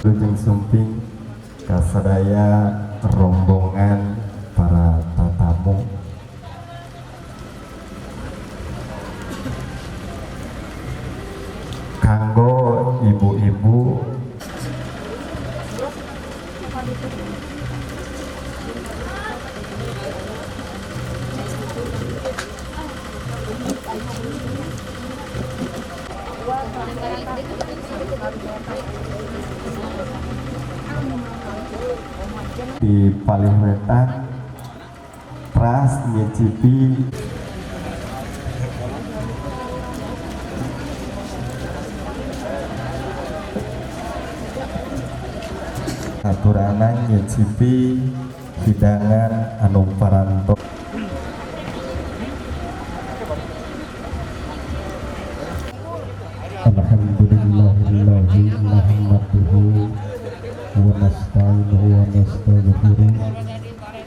Wilujeng sumping kasadaya rombongan para tatamu. Kanggo ibu-ibu, di palih wetan teras nyicipi aturanan nyicipi hidangan anu paranto. Alhamdulillahilladzi nahmaduhu wa nasta'inuhu wa nastaghfiruh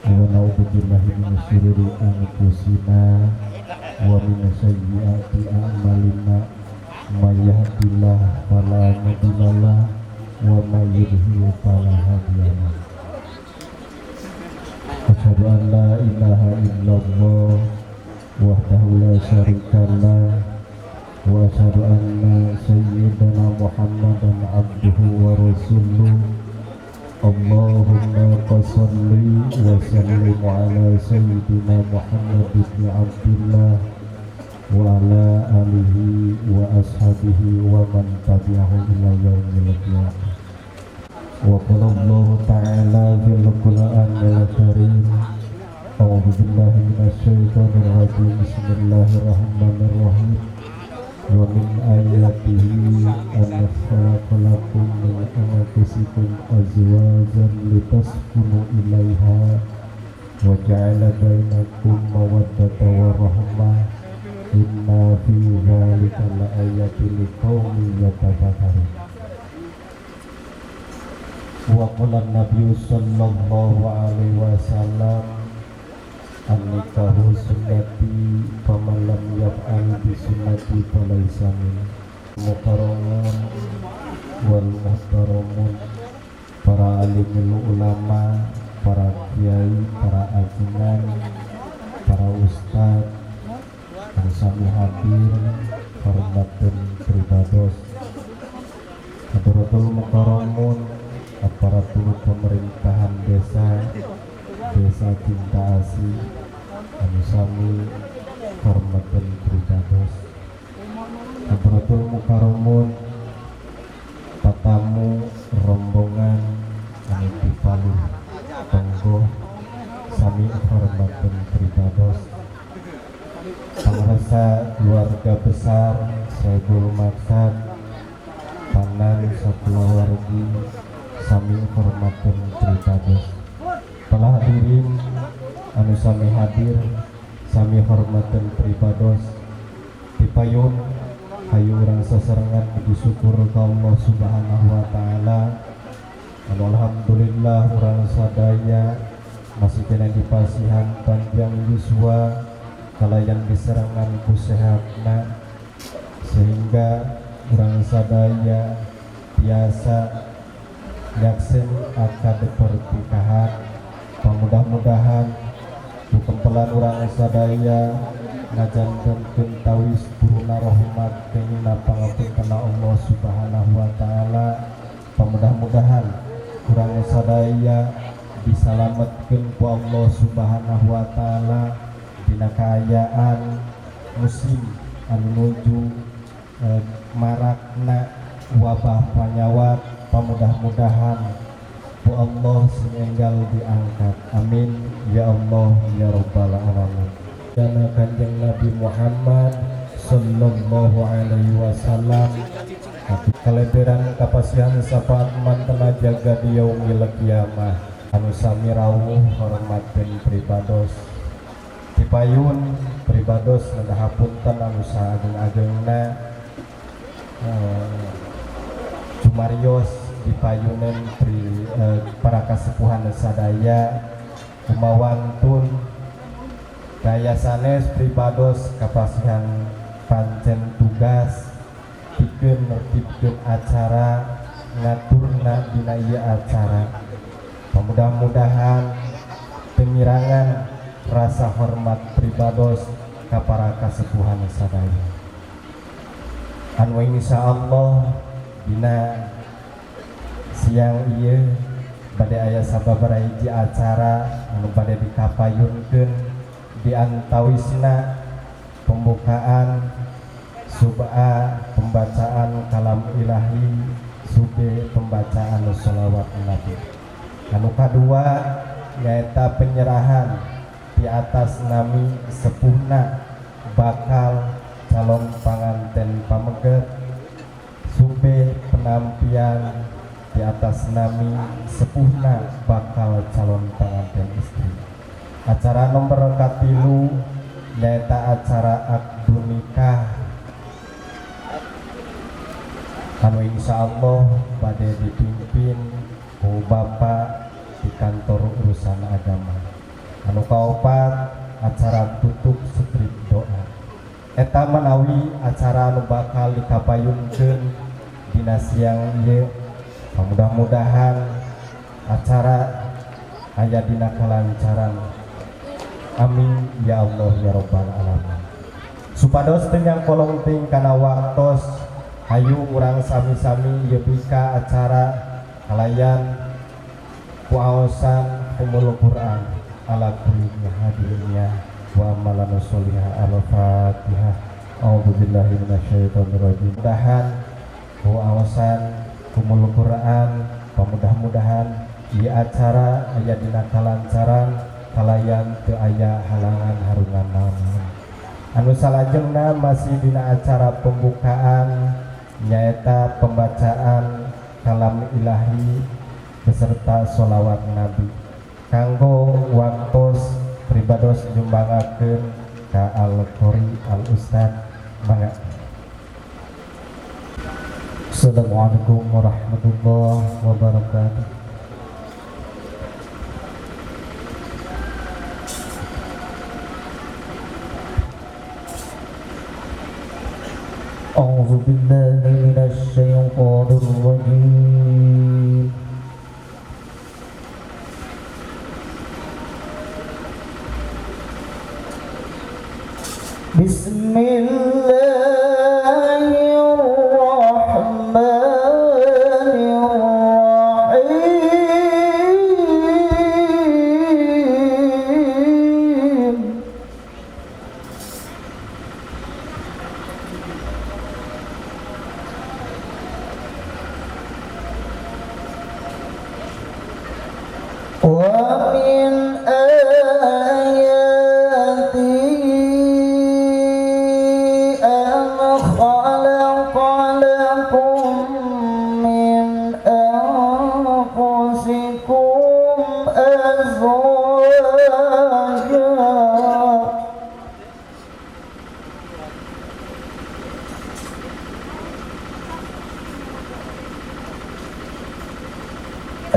wa na'udzu billahi min syururi anfusina wa min sayyiati a'malina may yahdihillahu fala mudhillalah wa may yudhlil fala hadiyalah. Asyhadu an la ilaha illallah wahdahu la syarikalah wa asyhadu anna sayyidana Muhammadan abduhu wa rasuluh. Allahumma salli wa sallim ala sayyidina Muhammad ibn Abdullah wa ala alihi wa ashabihi wa man tabi'ahu ila yaumil qiyamah. Wa qala Allah ta'ala fil Qur'anil Karim, a'udzu billahi minasy syaithanir rajim, bismillahirrahmanirrahim. Wa min ayatihi an khalaqa lakum min anfusikum azwajan litaskunu ilaiha wa ja'ala bainakum mawaddatan wa rahmah, inna fi dzalika laayatin liqaumin yatafakkarun. Wa qala an-nabiyyu sallallahu alaihi wasallam, an-nikahu sunnati faman lam yaf'al bi sunnati falaysa minni. Mukarramun wal muhtaramun, para alimul ulama, para kiai, para ajengan, para ustad yang sami hadir, hormaten pribados. Hadratul mukarramun, aparatur pemerintahan desa, Desa Cinta Asih, anu sami hormaten pribados. Hadratul mukarramun, tatamu rombongan anu dipalih tonggo, sami hormaten pribados. Pangresa keluarga besar Saibul Maksad, panan sakulawargi, sami hormaten pribados. Telah hadirin anu sami hadir, sami hormaten pribados. Dipayun hayu urang sasarengan puji syukur ka Allah Subhanahu wa taala. Anu alhamdulillah urang sadaya masih kena dipasihan panjang yuswa kalayan diserangan ku sehatna, sehingga urang sadaya biasa nyaksen akad pernikahan. Mudah-mudahan ku kempelan urang sadaya ngajantenkeun tawis buruna rahmat kengingna pangapunten Allah Subhanahu wa taala. Mudah-mudahan urang sadaya disalametkeun ku Allah Subhanahu wa taala dina kaayaan musim anu nuju marakna wabah panyawat. Pamudah-mudahan ku Allah sing enggal diangkat, amin ya Allah ya rabbal alamin. Dana Kanjeng Nabi Muhammad sallallahu alaihi wasallam kaleberan kapasihan syafaat mantena jaga di yaumil kiamah. Anu sami rawuh hormaten pribados. Dipayun pribados neda hapunten anu saageng-agengna, cumarios dipayunen para kasepuhan sadaya kumawantun gaya sanes pribados kapasihan pancen tugas pikeun nertibkeun acara. Ngaturna dina ieu acara. Mudah-mudahan pengirangan rasa hormat pribados ka para kasepuhan sadaya. Anu insya Allah dina siang ieu bade aya sababaraha hiji acara anu bade dikapayunkeun, di antawisna pembukaan sub A pembacaan kalam ilahi, sub B pembacaan sholawat Nabi. Anu kadua nyaeta penyerahan di atas nami sepuhna bakal calon panganten pameget, sub B penampian di atas nami sepuhna bakal calon panganten istri. Acara nomor katilu nyaeta acara akdu nikah anu insya Allah bade dipimpin ku Bapak di kantor urusan agama. Anu kaopat acara tutup strip doa. Eta manawi acara anu bakal dikapayunkeun dina siang ieu. Mudah-mudahan acara aya dina kalancaran. Amin ya Allah ya Rabbal alamin. Supados teu nyangkolong teuing kana waktos, hayu urang sami-sami ieu bika acara kalayan kuaosan umul Quran ala kulli hadinya wa amalan sholihah. Al-Fatihah. A'udzubillahi minasyaitonirrajim. Mudahan kuaosan kumul Quran, mudah-mudahan di acara aya dina kalancaran kalayan teu aya halangan harungan naon. Anu salajengna masih dina acara pembukaan nyaeta pembacaan kalam ilahi beserta sholawat Nabi. Kanggo waktos pribados nyumbangakeun ka Al-Qori Al-Ustad, mangga. Assalamualaikum warahmatullahi wabarakatuh. أعوذ بالله من الشيطان الرجيم. بسم الله الرحمن الرحيم. ومن آياته أن خلق لكم من أنفسكم أزواجا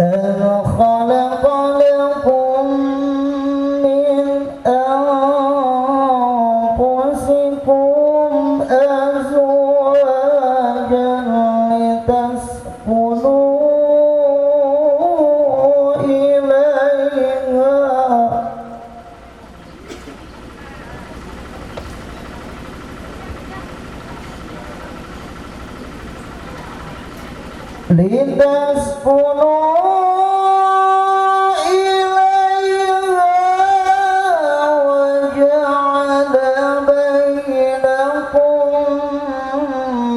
أن خلق لكم من أنفسكم أزواجا لتسكنوا إليها لتسكنوا إليها وجعل بينكم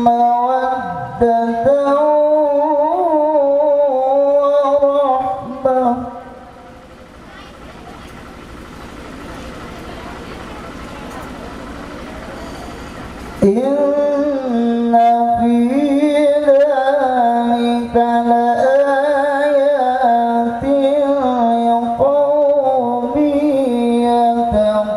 مودة ورحمة. إن في ذلك لآيات لقوم يتفكرون.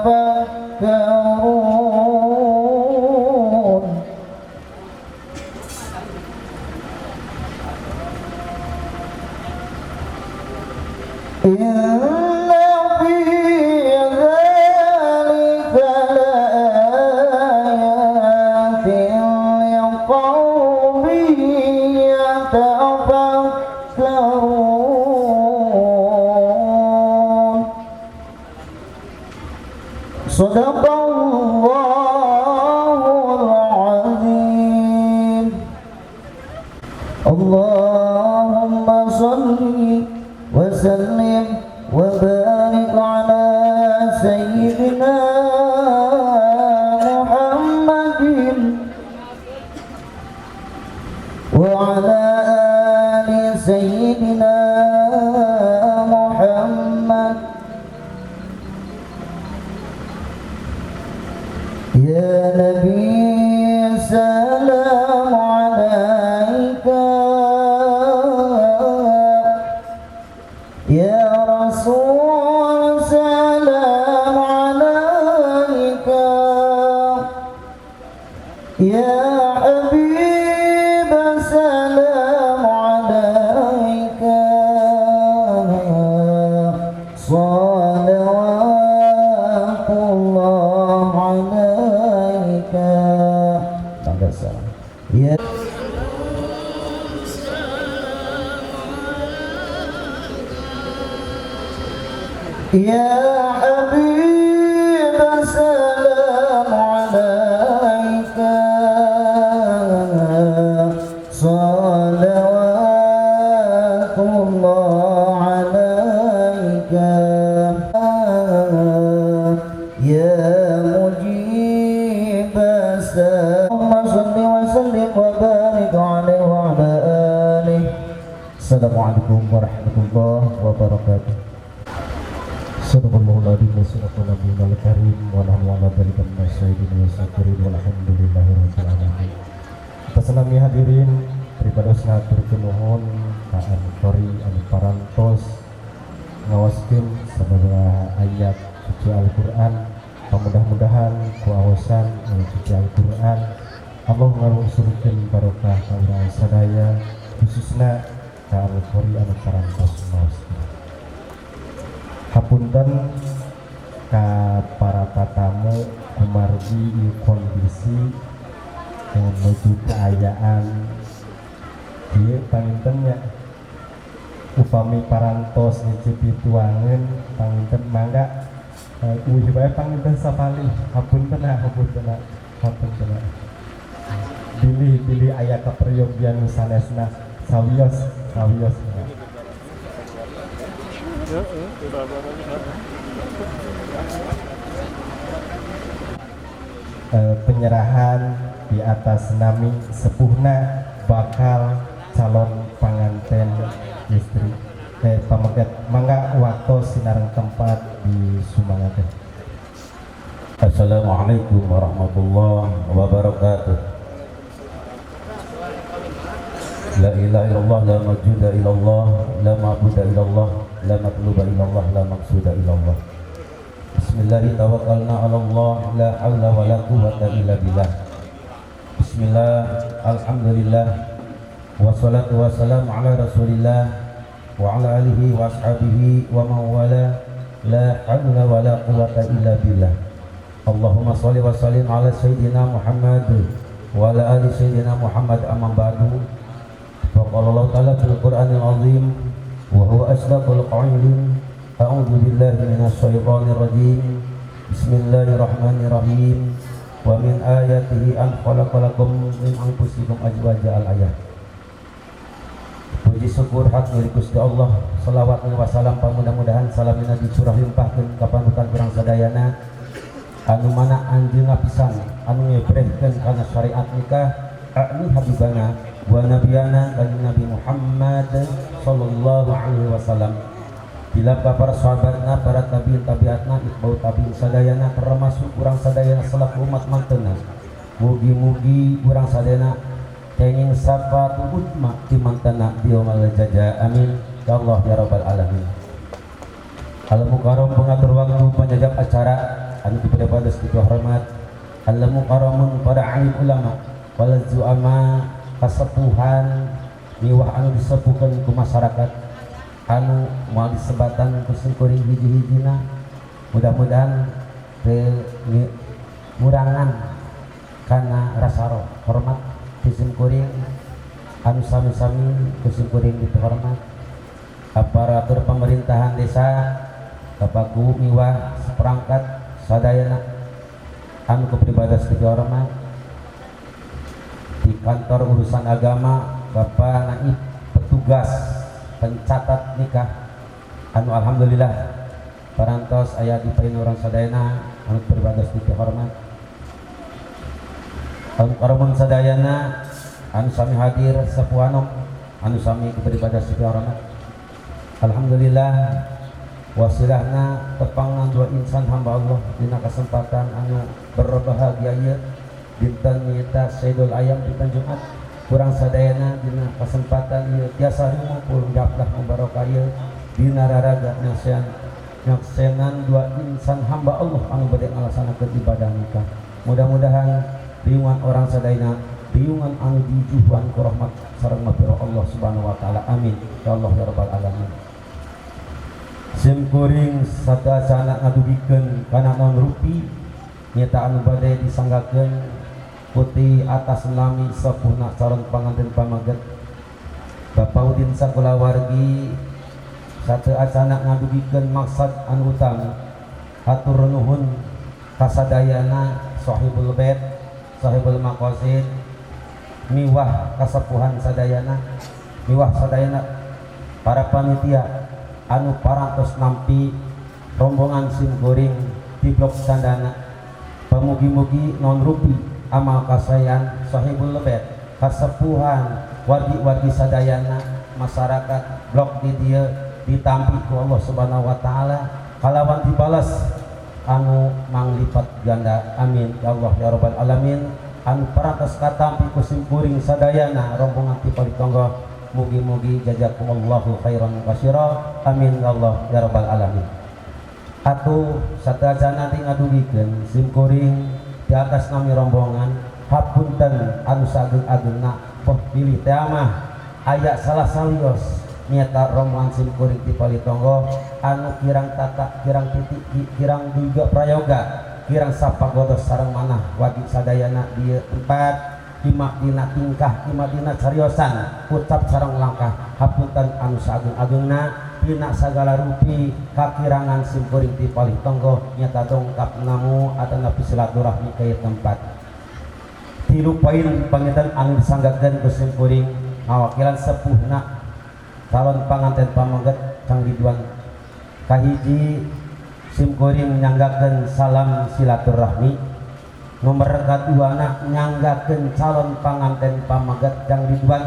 إن في ذلك لآيات صدق الله العظيم. اللهم صل وسلم وبارك على سيدنا محمد وعلى آل سيدنا محمد. يا نبي سلام عليك، يا رسول سلام عليك، يا حبيب سلام عليك، صلوات الله عليك. يا يا حبيب سلام عليك، صلوات الله عليك، يا مجيب السلام. اللهم صل وسلم وبارك عليه وعلى آله. السلام عليكم ورحمة الله وبركاته. صدق الله العظيم وصدق نبينا الكريم ونحن على ذلك من الشاهدين والشاكرين والحمد لله رب العالمين. Atas nami hadirin pribados ngaturkeun nuhun ka Al-Qori anu parantos ngaoskeun sababaraha ayat suci Al-Qur'an. Mudah-mudahan ku aosan ayat suci Al-Qur'an Allah ngalungsurkeun barokah ka urang sadaya, khususna ka Al-Qori anu parantos ngaoskeun. Hapunten ka para tatamu, kumargi ieu kondisi menuju keayaan ieu panginten nya, upami parantos nyicipi tuangan panginten mangga uih bae panginten sapalih. Hapunten ah, hapunten ah, hapunten ah. Bilih bilih aya kaperyogian nu sanesna, sawios sawios. Heeh, udah. Penyerahan di atas nami sepuhna bakal calon panganten istri pameget, mangga waktu sinareng tempat di sumangakeun. Assalamualaikum warahmatullahi wabarakatuh. La ilaha illallah, la mawjuda illallah, la ma'buda illallah, la matluba illallah, la maqsuda illallah. Bismillahirrahmanirrahim. Tawakkalna 'ala Allah, la haula wa la quwwata illa billah. Bismillah, alhamdulillah, wassalatu wassalamu ala Rasulillah wa ala alihi wa ashabihi wa man wala, la haula wa la quwwata illa billah. Allahumma shalli wa sallim ala sayyidina Muhammad wa ala ali sayyidina Muhammad, amma ba'du. Faqala Allah ta'ala fil Qur'anil azim wa huwa asdaqul qailin. A'udzu billahi minasy syaithanir rajim. Bismillahirrahmanirrahim. Wa min ayatihi an khalaqalakum min anfusikum azwaja, al-ayat. Puji syukur hak milik Gusti Allah. Salawat wa salam pamudah-mudahan salamina dicurah limpahkeun ka panutan urang sadayana anu mana anjeunna pisan anu ngebrehkeun kana syariat nikah, akni habibana wa nabiyana kanjeng Nabi Muhammad sallallahu alaihi wasallam, bila para sahabatna, para tabiin tabiatna, itbau tabiin sadayana, termasuk urang sadayana selaku umat mantena. Mugi-mugi urang sadayana kenging syafaat utma di mantena di yaumil jaza. Amin ya Allah ya rabbal alamin. Al mukarram pengatur waktu penyajap acara anu dipadapados hormat, al mukarramun para alim ulama wal zu'ama, kasepuhan miwah anu disepuhkeun ku masyarakat anu moal disebatan ku simkuring hiji-hijina, mudah-mudahan teu ngurangan kana rasa hormat ti simkuring anu sami-sami ku simkuring dihormat. Aparatur pemerintahan desa, Bapak miwah seperangkat sadayana. Anu kepribados dihormat di kantor urusan agama, Bapak Naib petugas pencatat nikah anu alhamdulillah parantos aya di payun urang sadayana, anu pribados dihormat, anu karumun sadayana anu sami hadir, sepuh anom anu sami kepribados dihormat. Alhamdulillah, wasilahna tepangna dua insan hamba Allah dina kesempatan anu berbahagia ieu dinten nyata Sayyidul Ayam, dinten Jumat. Kurang sadayana dina kesempatan ieu tiasa ngumpul gaplah mubarokah ieu dina raraga nyaksenan nyaksenan dua insan hamba Allah anu bade ngalaksanakeun ibadah nikah. Mudah-mudahan riungan urang sadayana riungan anu dijujuhan ku rahmat sareng magfirah Allah Subhanahu wa taala. Amin ya Allah ya rabbal alamin. Sim kuring sateuacanna ngadugikeun kana naon rupi nyata anu bade disanggakeun putih atas nami sepuhna calon panganten pamaget, Bapak Udin sakulawargi. Sateuacanna ngadugikeun maksad anu utama, hatur nuhun kasadayana sahibul bait, sahibul maqasid, miwah kasepuhan sadayana, miwah sadayana para panitia anu parantos nampi rombongan sim kuring di Blok Candana. Pamugi-mugi naon rupi amal kasayan sahibul bait, kasepuhan, wargi-wargi sadayana, masyarakat blok di dieu ditampi ku Allah Subhanahu wa taala kalawan dibalas anu manglipat ganda. Amin ya Allah ya rabbal alamin. Anu parantos katampi ku sim kuring sadayana rombongan ti Palitonggo, mugi-mugi jazakumullahu khairan katsira. Amin ya Allah ya rabbal alamin. Atuh sateuacanna ti ngadugikeun, sim kuring di atas nami rombongan hapunten anu sageung-ageungna, poh bilih teh mah aya salah salios nyata rombongan sim kuring ti Palitonggo anu kirang tata, kirang titik, kirang juga prayoga, kirang sapagodos sareng manah wagi sadayana di tempat, kima dina tingkah, kima dina cariosan, ucap sareng langkah. Hapunten anu sageung-ageungna dina sagala rupi kakirangan sim kuring ti Palitonggo nyata dongkap namu atanapi silaturahmi ka ieu tempat. Tilu poin panginten anu disanggakeun ku sim kuring ngawakilan sepuhna calon panganten pameget, Kang Ridwan. Kahiji, sim kuring nyanggakeun salam silaturahmi. Nomor kaduana, nyanggakeun calon panganten pameget Kang Ridwan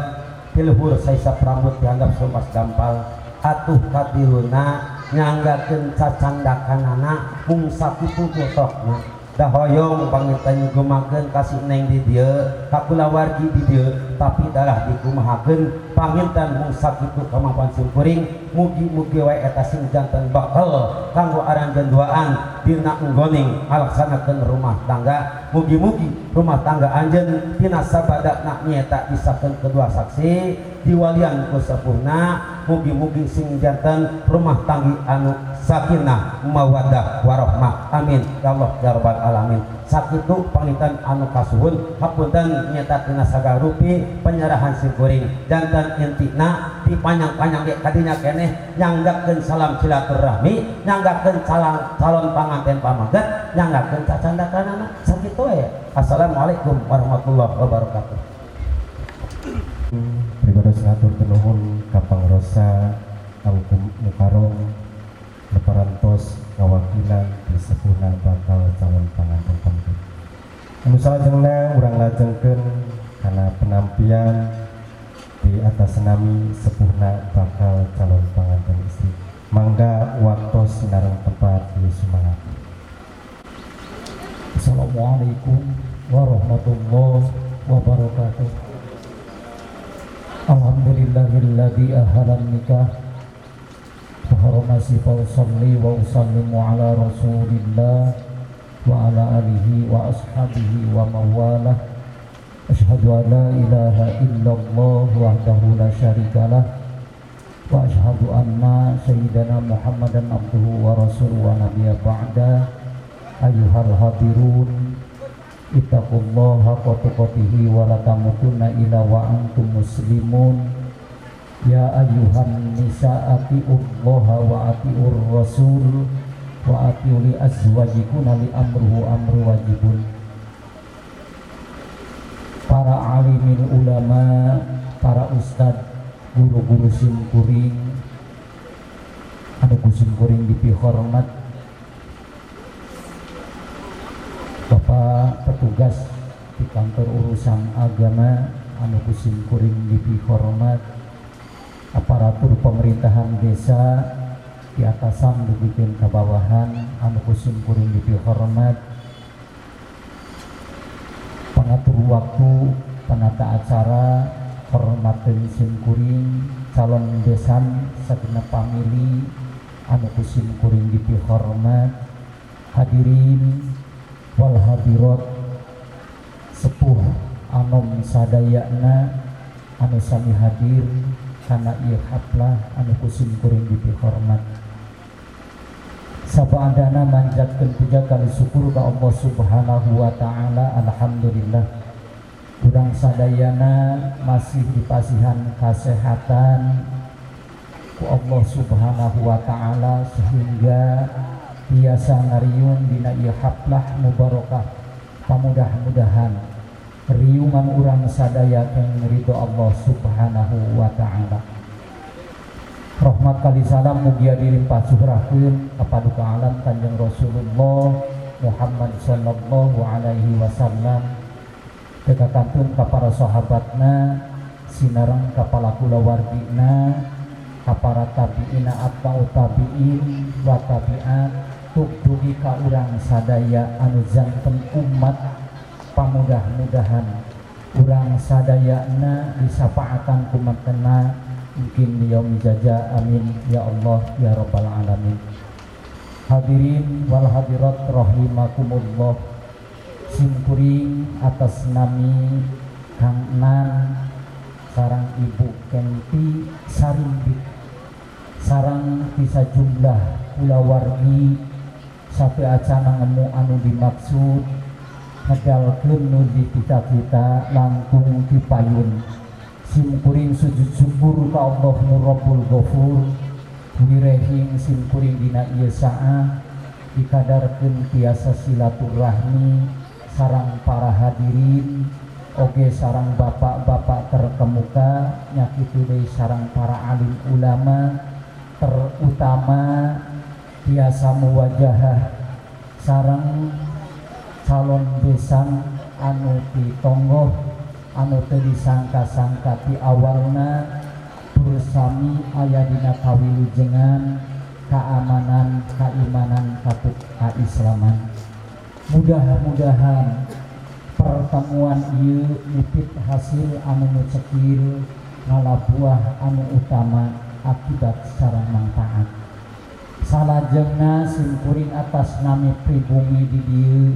ti luhur saisap rambut di handap sumas dampal. Atuh katiluna, nyanggakeun cacandakanana mung sakitu potokna da hoyong panginten nyugemakeun ka si neng di dieu, ka kulawargi di dieu, tapi dalah dikumahakeun panginten mung sakitu kemampuan sim kuring. Mugi-mugi wae eta sing janten bekal kanggo aranjeun duaan dina enggoning ngalaksanakeun rumah tangga. Mugi-mugi rumah tangga anjeun tina sabadana nyeta disahkeun kedua saksi, diwalian ku sepuhna, mugi-mugi sing janten rumah tanggi anu sakinah mawaddah warahmah. Amin ya Allah ya rabbal alamin. Sakitu panginten anu kasuhun. Hapunten nyata tina sagala rupi penyerahan sim kuring. Janten intina dipanjang-panjang ge kadinya keneh nyanggakeun salam silaturahmi, nyanggakeun calon panganten pamaget, nyanggakeun cacandakanana. Sakitu we. Assalamualaikum warahmatullahi wabarakatuh. Pribados hatur nuhun ka Pangrosa Angkum Mukarrom nu parantos ngawakilan di sepuhna bakal calon panganten pameget. Anu salajengna urang lajengkeun kana penampian di atas nami sepuhna bakal calon panganten istri. Mangga waktos sinareng tempat di semangat. Assalamualaikum warahmatullahi wabarakatuh. Alhamdulillahilladzi ahalan nikah wa harrama fa usalli wa usallimu ala rasulillah wa ala alihi wa ashabihi wa mawalah. Asyhadu an la ilaha illallah wahdahu la syarikalah wa asyhadu anna sayyidana Muhammadan abduhu wa rasuluhu wa nabiyya ba'da. Ayyuhal hadirun, ittaqullaha haqqa tuqatih wa la tamutunna illa wa antum muslimun. Ya ayyuhan nisa, atiullaha wa atiur rasul wa atiu li azwajikuna li amruhu amru wajibun. ulama, para ustad, guru-guru simkuring anu ku simkuring dipihormat, Bapak petugas di kantor urusan agama anu ku simkuring dipihormat, aparatur pemerintahan desa di atasan dugikeun ka bawahan anu ku simkuring dipihormat, pengatur waktu, penata acara, hormateun simkuring, calon besan sagenep famili anu ku simkuring dipihormat, hadirin wal hadirat, sepuh anom sadayana anu sami hadir kana ieu haflah anu ku simkuring dipihormat. Sabaadana manjatkeun puja kali syukur ka Allah Subhanahu wa taala. Alhamdulillah urang sadayana masih dipasihan kasehatan ku Allah Subhanahu wa taala sehingga biasa ngariung dina ieu haflah mubarakah. Pamudah-mudahan riungan urang sadaya keng ridho Allah Subhanahu wa taala. Rahmat kali salam mugia dilimpah curahkeun ka paduka alam Kanjeng Rasulullah Muhammad sallallahu alaihi wasallam, teu kantun ka para sahabatna, sinareng ka para kulawargina, ka para tabiina, atba'u tabiin wa tabi'at, dugi ka urang sadaya anu janten umat. Pamudah-mudahan urang sadayana disapaatan kumatena mungkin di yaumi jaza, amin ya Allah ya rabbal alamin. Hadirin wal hadirat rahimakumullah, simkuring atas nami Kang Nan sarang Ibu Kenti Sarimbit sarang bisa jumlah kulawargi sampai acana ngemu anu dimaksud ngedalkeun nu dicita-cita langkung dipayun. Simkuring sujud syukur ka Allah nu Rabbul Ghafur, wirehing simkuring dina ieu saah dikadarkeun tiasa silaturahmi sarang para hadirin oge sarang bapak-bapak terkemuka, nya kitu deui sarang para alim ulama, terutama tiasa muwajahah sarang calon besan anu ditonggoh anu teu disangka-sangka ti awalna bersami aya dina kawilujengan keamanan, keimanan, katut keislaman. Mudah-mudahan pertemuan ieu nitip hasil anu mucekil ngalabuah anu utama akibat secara manfaat. Salajengna simkuring atas nami pribumi di dieu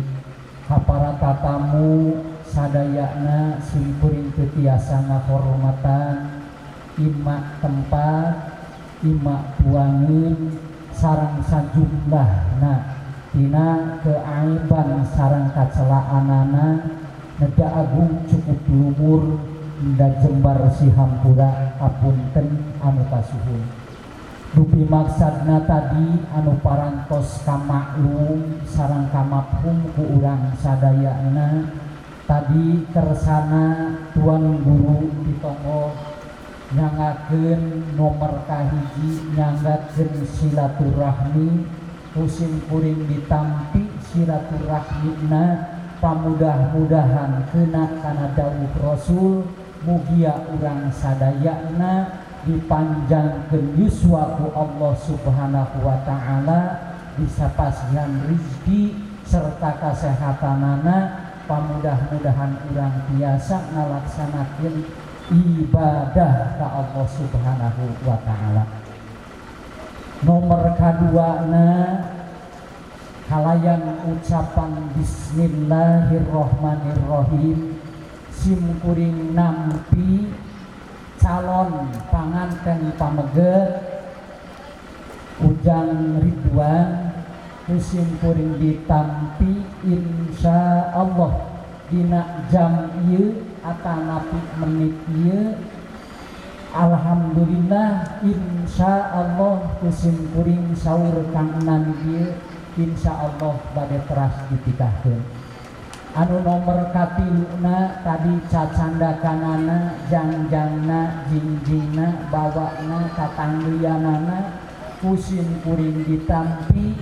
ka para tatamu sadayana simkuring teu tiasa ngahormatan imak tempat, imak tuangeun sareng sajumlahna tina keaiban sareng kacelaanana neda agung cukup lumur nda jembar sihampura apunten anu kasuhun. Dupi maksadna tadi anu parantos kamaklum sareng kamafhum ku urang sadayana tadi kersana tuan guru ditonggo nyangakeun nomor kahiji nyanggakeun silaturahmi, kusim kuring ditampi silaturahmina pamudah-mudahan kena kana dawuh Rasul, mugia urang sadayana dipanjangkeun yuswa ku Allah Subhanahu wa taala, bisa pasihan rizki serta kasehatanana, pamudah-mudahan urang tiasa ngalaksanakeun ibadah ka Allah Subhanahu wa taala. Nomor kaduana kalayan ucapan bismillahirrahmanirrahim, simkuring nampi calon panganten pameget Ujang Ridwan simkuring ditampi insya Allah dina jam ieu atanapi menit ieu. Alhamdulillah insya Allah simkuring saur Kang Nan ieu insya Allah bade teras dipikahkeun. Anu nomor katiluna tadi cacandakanana, jangjangna, jingjingna, bawakna, tatangglianana ku sim kuring ditampi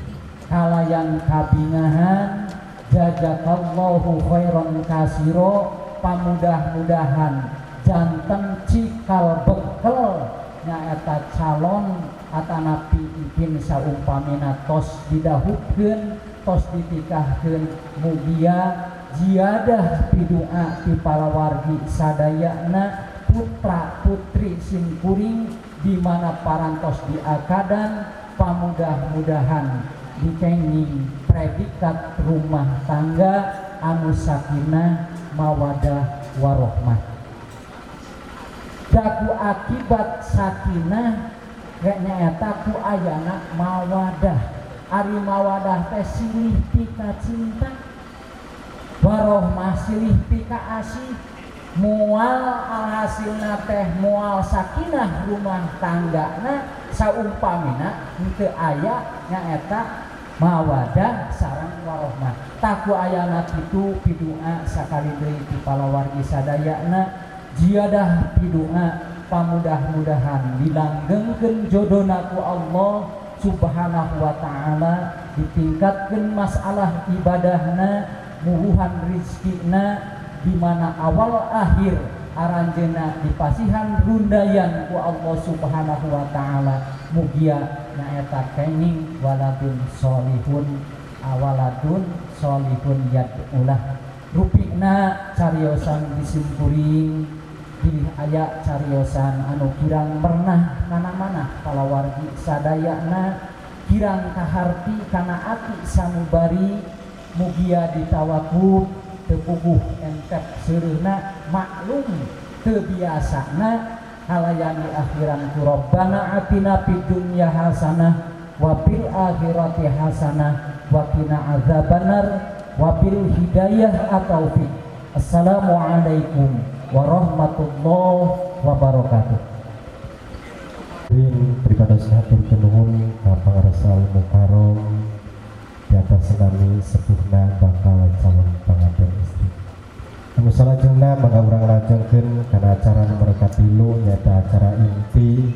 kalayan kabingahan. Jazakallahu khairan kasiro, pamudah-mudahan janten cikal bekel nyaeta calon atanapi mungkin saumpamina tos didahupkeun, tos ditikahkeun, mugia jiadah pidua ti palawargi sadayana, putra putri simkuring di mana parantos diakadan, pamudah-mudahan dikenging predikat rumah tangga anu sakinah mawadah warohmah. Daku akibat sakinah nyaeta ku ayana mawadah. Ari mawadah teh silih pika cinta, warohmah silih pika asih. Mual alhasilna teh mual sakinah rumah tanggana saumpamina henteu aya nyaeta mawadah sareng warohmah. Taku ayana kitu pidua sakali deui ti palawargi sadayana, jiadah pidua pamudah-mudahan dilanggengkeun jodona ku Allah Subhanahu wa taala, ditingkatkeun masalah ibadahna, muhuhan rizkina, di mana awal akhir aranjeuna dipasihan rundayan ku Allah Subhanahu wa taala. Mugia nyaeta kenging waladun solihun, awaladun solihun yad'ulah. Rupina cariosan disimkuring bilih aya cariosan anu kirang pernah mana-mana palawargi sadayana, kirang kaharti kana ati sanubari, mugia ditawakub teu puguh entep seureuhna, maklum teu biasana kalayan di akhiran ku Rabbana atina fid dunya hasanah wa fil akhirati hasanah wa qina adzabannar wa bil hidayah at-taufik. Assalamualaikum warahmatullahi wabarakatuh. Pribados hatur nuhun ka pangarsa Mukarrom di atas nami sepuhna bakal calon panganten istri. Anu salajengna mangga urang lajengkeun kana acara nomor 3, nyaeta acara inti,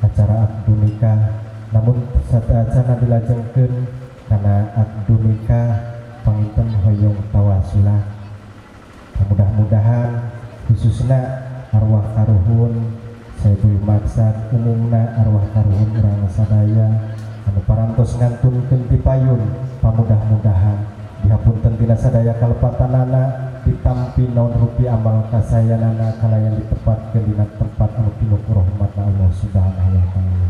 acara akdu nikah. Namun sateuacanna dilajengkeun kana akdu nikah, panginten hoyong tawasulan. Mudah-mudahan khususna arwah karuhun Saibul Maksad, umumna arwah karuhun urang sadaya anu parantos ngantunkeun ti payun, pamudah-mudahan dihapunten tina sadaya kalepatanana, ditampi naon rupi amal kasayanana, kalayan ditempatkeun dina tempat anu pinuh ku rahmatna Allah Subhanahu wa taala.